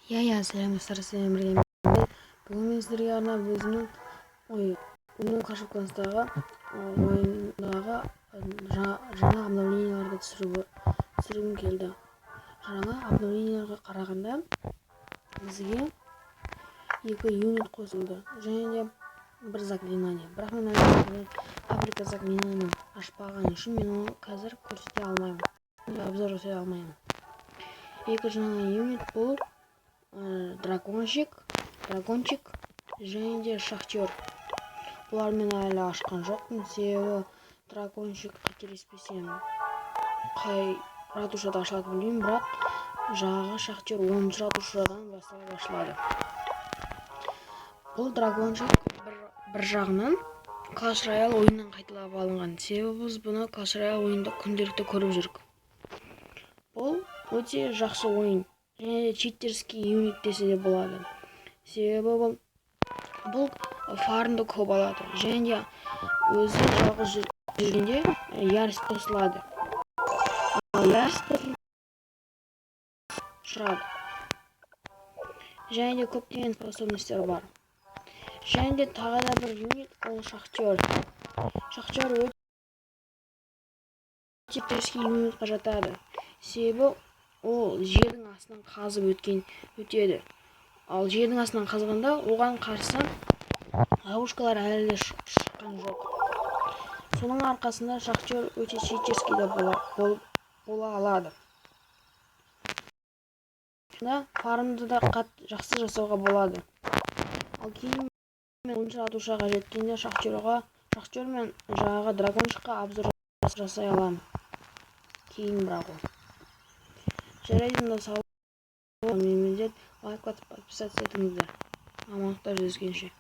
Иә, сәлем, достар! Сіздермен бірге мен. Бүгін мен сіздерге арнап өзімнің ой өзімнің Clash of Clans'тағы ойындағы жаңа обновленияларды түсіргім келді. Жаңа обновленияларға қарағанда, бізге екі юнит қосылды және де бір заклинание. Бірақ мен әлі фабрика заклинанияны ашпаған үшін мен оны қазір көрсете алмаймын, обзор жасай алмаймын. Екі жаңа юнит бұл дракончик және де шахтер. Бұлар мен әлі ашқан жоқпын, себебі дракончик, қателеспесем, қай ратушада ашылады, білмеймін, бірақ жаңағы шахтер 10-ратушадан басталып ашылады. Бұл дракончик бір жағынан Clash Royale ойыннан қайталап алынған, себебі біз бұны Clash Royale ойында күнделікті көріп жүрік. Бұл өте жақсы ойын және де читерский юнит десе де болады, себебі бұл фармды көп алады және де өзі жалғыз жүргенде ярость қосылады, ал ярость ұшырады және де көптеген способностьтер бар. Және де тағы да бір юнит, ол шахтер. Шахтер өте читерский юнитқа жатады, себебі ол жердің астынан қазып өтеді. Ал жердің астынан қазғанда оған қарсы ловушкалар әлі де шыққан жоқ. Соның арқасында шахтер өте читерский де бола алады да, фармды да қатты жақсы жасауға болады. Ал кейін мен 10-ратушаға жеткенде шахтер мен жаңағы дракончикқа обзор жасай аламын кейін. Бірақ ол жарайды онда, сау. Менімен лайк басып, подписаться етіңіздер. Амандықта жүздескенше!